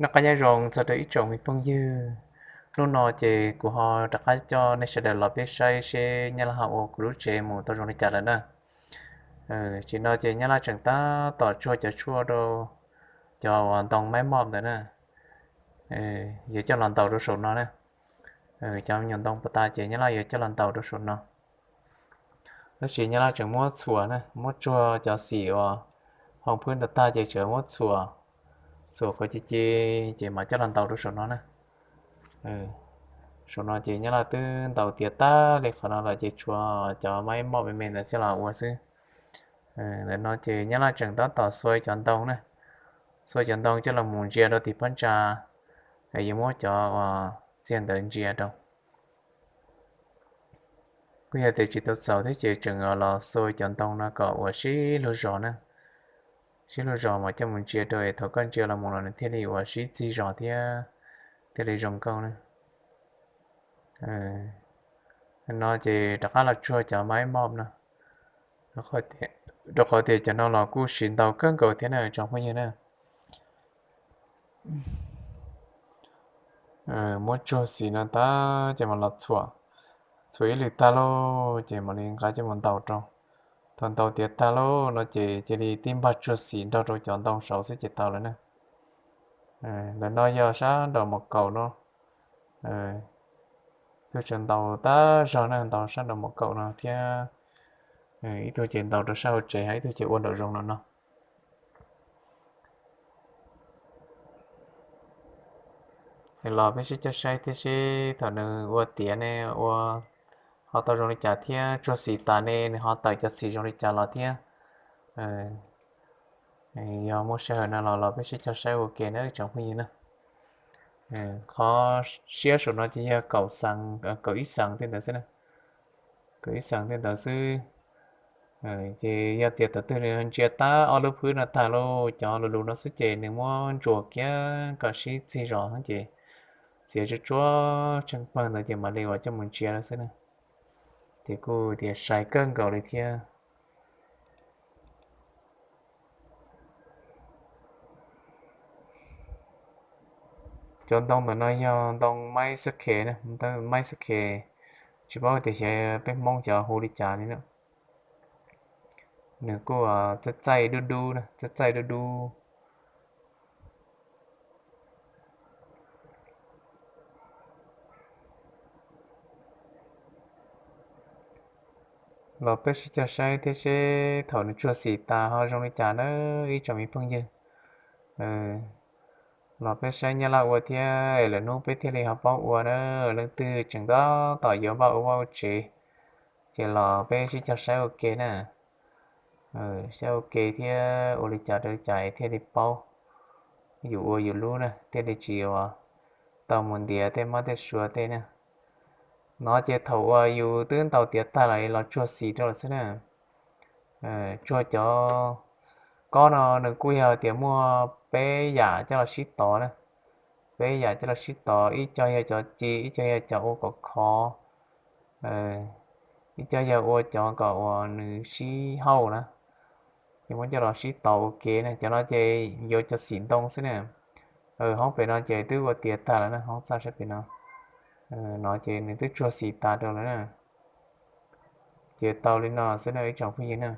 Noj qab nyob zoo txog rau ib tsoom me phooj ywg. Hnub no ces kuv ho rov qab coj nej sawv daws los peb saib seb Nyab Laj ho ua kuv lub tsev mus tau zoo li cas lawm na. Tam sim no ces Nyab Laj tseem tab tom tsuag cov tshuaj rau cov uas ntoo maiv moj ntawd na. Yuav coj los ntaus rau saum no na. Cov me nyuam ntoo puas tas ces Nyab Laj yuav coj los ntaus rau saum no. Tab sis Nyab Laj tseem muab txhuam na, muab tsuag cov xim uas hoo phwb ntawd tag ces tseem muab txhuam, txhuam kom ci ci ces mam coj los ntaus rau saum no na. Saum no ces Nyab Laj twb ntaus tiav tag li qhov no lawm ces tshuav cov maiv moj me me ntawd coj los ua xwb. Ntawm no ces Nyab Laj tseem tab tom xuas cov ntoo na, xuas cov ntoo coj los mus ntsia rau tim phab ntsa, yuav muab cov uas txiag ntawd ntsia rau. Kuj yog tias tsis tau txaus thiab ces tseem los xuas cov ntoo no kom uas sib luag zos na, sib luag zos mas coj mus ntsia rau es thaum koj ntsia los mus los nws thiaj li uas sib txig zos thiab thiaj li zoo nkauj na. No ces rov qab los tsuag cov maiv moj no, rau qhov tias cov no los kuj siv ntau kawg nkaus thiab na tsoom phooj ywg na. Muab tsuag xim no tag ces mam los txhuam, txhuam ib lwm tag lauj ces mam li nqa coj mus ntaus rau. Thaum ntaus tiav tag lauj no ces cia li tib npag tsuag xim nrog rau cov ntoo saud xwb ces tau lawm na. Ntawm no yog sab nraum mos kaum no, ib tug tseem ntaus tag zog na, ntaus sab nraum mos kaum no thiab, ib tug ces ntaus rau sab hauv tsev, ib tug ces ua nraum zoov no no. Los peb sib coj saib thiab seb thaum nws ua tiav ne, ua ho tau zoo li cas thiab tsuag xim tas ne nws ho tawm cov xim zoo li cas los thiab. Yog muaj sij hawm no los los peb sib coj saib ua ke na tsoom phooj ywg na. Qhov siab saum no ces yog kaum xees, kaum ib xees tej ntawd xwb na. Kaum ib xees tej ntawd xwb. Ces yog tias thaum twg nws ntsia tab ob lub phwb no tag lauj, cov lus lus no xwb ces nws muab ntsuas kiag kom sib txig zos ces txiav tsuag tsuag tsheej pawg ntawd ces mam li uas coj mus ntsia lawm xwb na. Ces kuj tias sai kawg nkaus li thiab. Cov ntoo ntawm no yog ntoo maib xab khes na, maib xab khes, tsis paub tias xyov peb Hmoob xyov hu li cas li na. Nws kuj txaij txaij dub dub na, txaij txaij dub dub. Los peb sib cog saib thiab seb thaum nws tsuag xim tas ho zoo li cas na ib tsoom me phooj ywg. Los peb saib Nyab Laj ua thiab lwm hnub peb thiaj li ho paub ua na. Leej twg tseem tab tom yuav npaj ua vaj ua tsev ces los peb sib cog saib ua ke na. Saib ua ke thiab ua li cas rau li cas thiaj li paub yus ua yus lub na, thiaj li tsis ua tau mus ntiav tej mab tej sua tej na. No ces thaum uas yus twb ntaus tiav tag lawm los tsuag xim rau lawm xwb na. Tsuag cov kob no nws kuj yog tias muaj peb yam coj los sib tov na. Peb yam coj los sib tov, ib co yog cov ci, ib co yog cov ua kom khov, ib co yog ua cov kom uas nws sib hauj na. Ces muab coj los sib tov ua ke na, cov no ces yuav cov xim ntoo xwb na. Hoob pem no ces twb ua tiav tag lawm na, hoob txaj sab pem no. No ces nws twb tsuag xim tas rau lawm na. Ces tau li no xwb na ib tsoom phooj ywg na.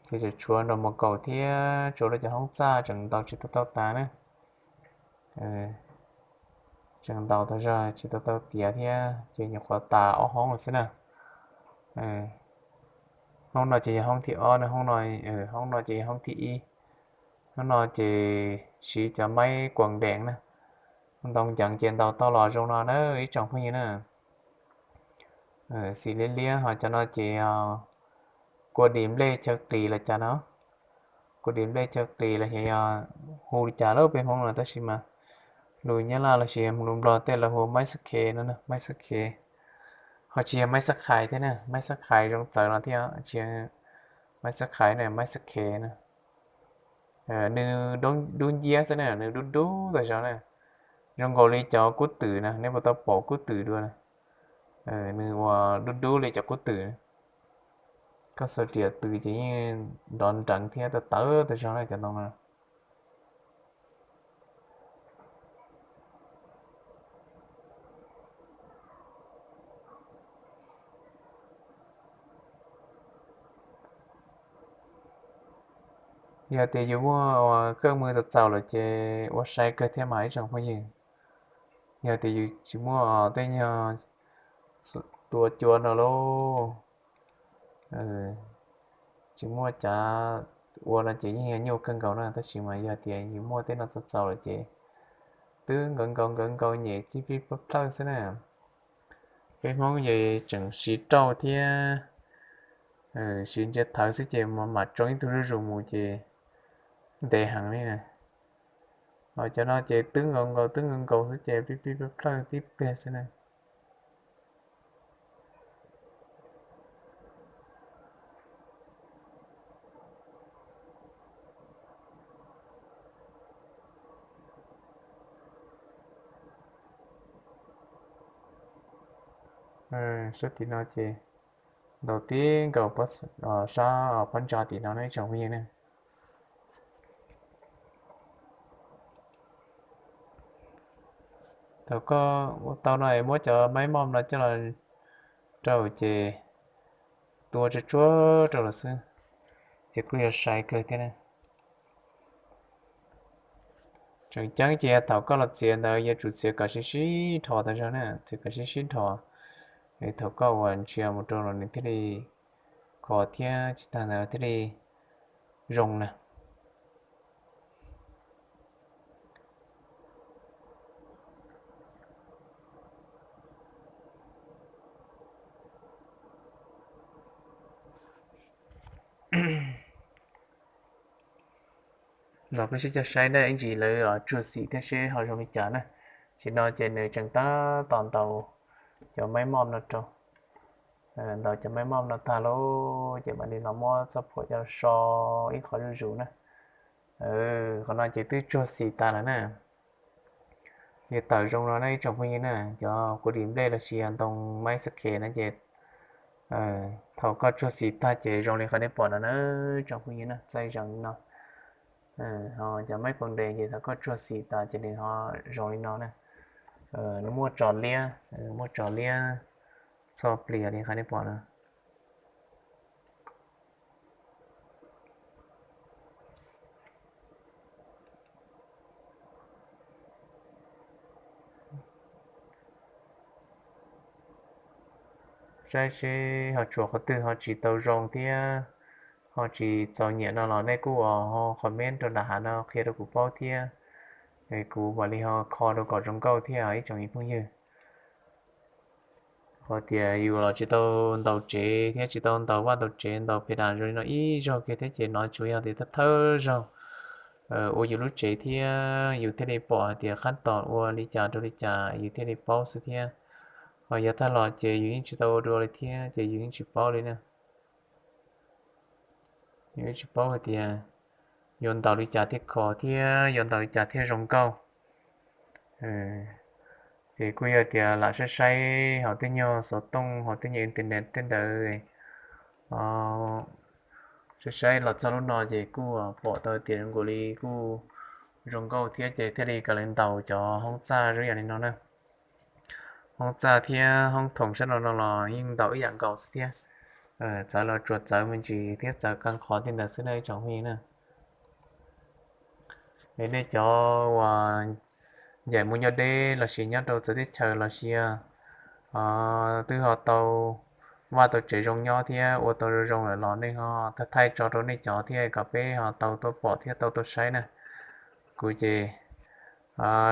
Ces tseem tshuav nraum mos kaum thiab tshuav rau cov hoob txaj tseem ntaus tsis tau tau tas na. Tseem ntaus tau zog tsis tau tau tiav thiab ces nyuam qhuav tas ob hoob lawm xwb na. Hoob no ces yog hoob thib ob na, hoob no, hoob no ces yog hoob thib ib. Hoob no ces siv cov maib kuam dees na, ntoo nceev ces ntaus tau los zoo no na ib tsoom phooj ywg na. Xim liab liab ho cov no ces kua dis nplej chaw qis los cas no. Kua dis nplej chaw qis los xyov yog hu li cas lawm peb Hmoob no tab sis mas lus Nyab Laj los sis lus Nplog tej lawv hu maib xab khes no, maib xab khes. Ho tsis yog maib xab khais thiab na, maib xab khais zoo txawv no thiab, tsis yog maib xab khais na, maib xab khes na. Nws dub nciab xwb na, nws dub dub tas zog na. Zoo nkaus li cov kub twm na, nej puas tau pom kub twm dua na. Nws uas dub dub li cov kub twm. Koj xuas riam tws ces yeej nrov nreev thiab tawv tawv tas zog na cov ntoo no. Yog tias yus muaj ua kheej mws txaus txaus lawm ces ua sai kawg thiab mas ib tsoom phooj ywg. Yog tias yus tsis muaj tej nyuag tua cua no lauj, tsis muaj cav ua no ces yeej yog nyuaj kawg nkaus na. Tab sis mas yog tias yus muaj tej no txaus txaus lawm ces twb nkawd nkaus nkawd nkaus nyem cib pib plab plhawj xwb na. Peb Hmoob ces tseem siv rauj thiab siv ntsia thawv xwb ces mam tsoo ib tug zuj zus mus ces ntev heev li na. Ho cov no ces twb nkaus nkaus twb nkaus nkaus xwb ces pib pib plab plhawj tib pliag xwb na. Sab tim no ces ntaus tib nkaus sab phab ntsa tim no na ib tsoom phooj ywg na. Thaum koj ua tau no es muab cov maib moj no coj los rau ces tua tsuag tsuag rau los xwb, ces kuj yog sai kawg thiab na. Tseem ceeb ces thaum koj los txiav ntawd yuav tsum txiav kom sib sib dhos tas zog na, txiav kom sib sib dhos, es thaum koj uas ntsia mus rau los nws thiaj li khov thiab tsis tag ntawd thiaj li zoo na. Los peb sib cog saib na, ib ntsis lawv tsuag xim thiab seb ho zoo li cas na. Tam sim no ces nws tseem tab tom ntaus cov maib moj no rau. Ntaus cov maib moj no tag lauj ces mam li los muab txoj phuam coj so ib qho zuj zus na. Qhov no ces twb tsuag xim tas lawm na. Ces tawm zoo no na ib tsoom phooj ywg na, cov kua dis nplej los sis yog ntoo maib xab khes no ces thaum koj tsuag xim tag ces zoo li qhov nej pom no na tsoom phooj ywg na, txaij zees li no. Ho cov maib poo des ces thaum koj tsuag xim tas ces nws ho zoo li no na. Nws muaj tso liab, muaj tso liab txho plias li qhov nej pom no. Saib seb ho tshuav qhov twg ho tsis tau zoo thiab ho tsis txaus nyiam no los nej kuj ho comment rau nram hav no qhia rau kuv paub thiab, kuv mam li ho kho rau kom zoo nkauj thiab ib tsoom phooj ywg. Qhov tias yus los tsis tau ntaus tsev thiab tsis tau ntaus vaj ntaus tsev ntaus phe das zoo li no ib zaug kiag thiab ces no tsuas yog tias thawj thawj zaug ua yus lub tsev thiab yus thiaj li pom hais tias qhab tom ua li cas rau li cas yus thiaj li paub xwb thiab. Ho yav tag los ces yus yeej tsis tau ua dua li thiab ces yus yeej tsis paub li na. Yus yeej tsis paub hais tias yuav ntaus li cas thiaj khov thiab yuav ntaus li cas thiaj zoo nkauj. Ces kuj yog tias lam saib saib hauv tej nyuag xov tooj hauv tej nyuag internet tej ntawd, saib saib los txog lub no ces kuj pom tau tias zoo nkaus li kuj zoo nkauj thiab ces thiaj li kawm lawv ntaus cov hoob txaj zoo yam li no na. Hoob txaj thiab hoob thoom sab no no los yeej ntaus ib yam nkaus xwb thiab. Txawv los tsuas txawv me ntsis thiab txawv qee qhov tej ntawd xwb na ib tsoom phooj ywg na. Es nej cov uas ncaim mus nyob deb los sis nyob rau txawv teb chaws los sis twb ho tau vaj tau tsev zoo nyob thiab ua tau zoo zoo lawm los nej ho thaij thaij tso rau nej cov thiab kom peb ho tau tuaj pom thiab tau tuaj saib na. Kuv ces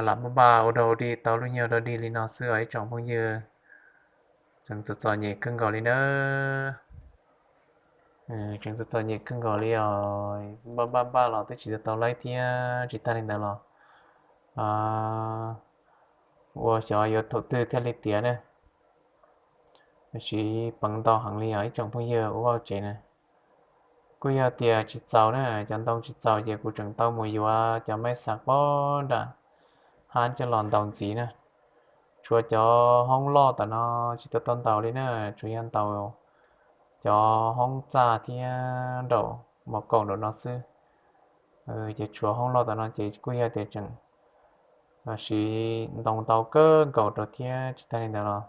lam npaj npaj ua dog ua dig tau lub nyuag dog dig li no xwb os ib tsoom phooj ywg. Tseem txom txom nyem kawg nkaus li na. Tseem txom txom nyem kawg nkaus li os, npaj npaj npaj los twb tsis tau tau laib thiab tsis tag li ntawd los ua xyov yuav thaum twg thiaj li tiav na. Siv peev ntau heev li os ib tsoom phooj ywg ua vaj tsev na. Kuj yog tias tsis txaus na, cov ntoo tsis txaus ces kuv tseem tau mus yuav cov maib xav pob nram hab coj los ntaus ntxiv na. Tshuav cov hoob loj tom no tsis tau tau ntaus li na, tsuas yog ntaus cov hoob txaj thiab nraum mos kaum nraum no xwb. Ces tshuav hoob loj tom no ces kuj yog tias tseem siv ntoo ntau kawg nkaus rau thiab tsis tag li ntawd los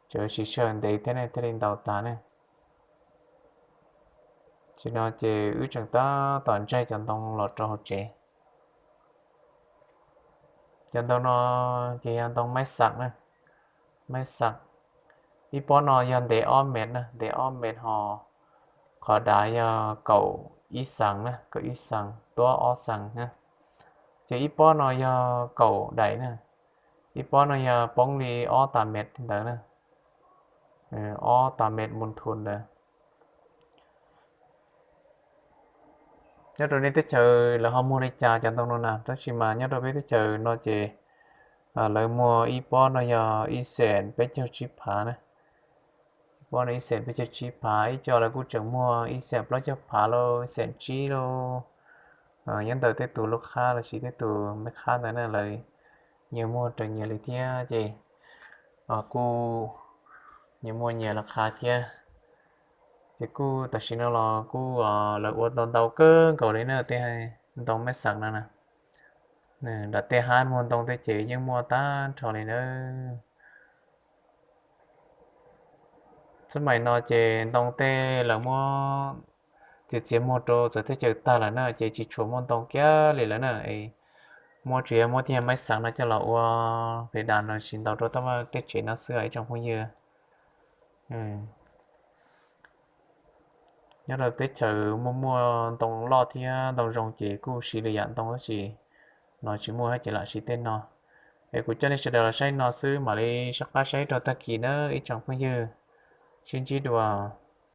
tseem siv sij hawm ntev thiab ne thiaj li ntaus tas ne. Tam sim no ces wb tseem tab tom ntsaig cov ntoo los rau hauv tsev. Cov ntoo no ces yog ntoo maib xas na, maib xas. Ib pob no yog ntev ob mev na, ntev ob mev ho qhov dav yog kaum ib xas na, kaum ib xas tuab ob xas na. Ces ib pob no yog kaum daim na, ib pob no yog poob li ob tas mev ntawd na, ob tas mev mus thus ntawd. Nyob rau nej teb chaws lawv ho muag li cas cov ntoo no na, tab sis mas nyob rau peb teb chaws no ces lawv muag ib pob no yog ib xees peb caug tsib phav na. Ib pob no ib xees peb caug tsib phav, ib co lawv kuj tseem muag ib xees plaub caug phav los ib xees tsib los. Nyob ntawm tej tus lub qhab los sis tej tus meb qhab ntawd na lawv nyias muag raws nyias li thiab ces kuj nyias muag nyias lub qhab thiab. Ces kuj tam sim no los kuj lawv ua ntau ntau kawg nkaus li na tej ntoo maib xas no na. Nram tej hab muag ntoo tej ces yeej muaj tag nrho li na. Xab maim no ces ntoo tej lawv muab txiav txiav muag rau txawv teb chaws tag lawm na ces tsis tshua muaj ntoo kiag li lawm na. Muab tsuas yog muab tej maib xas no coj los ua pes das no tsis ntau rau tej tsev no xwb ib tsoom phooj ywg. Nyob rau teb chaws muaj muaj ntoo loj thiab ntoo zoo ces kuj siv lwm yam ntoo tab sis no tsis muaj ces lam siv tej no. Es kuv coj nej sawv daws los saib no xwb mam li soj qab saib rau tag kis na ib tsoom phooj ywg. Sib ntsib dua.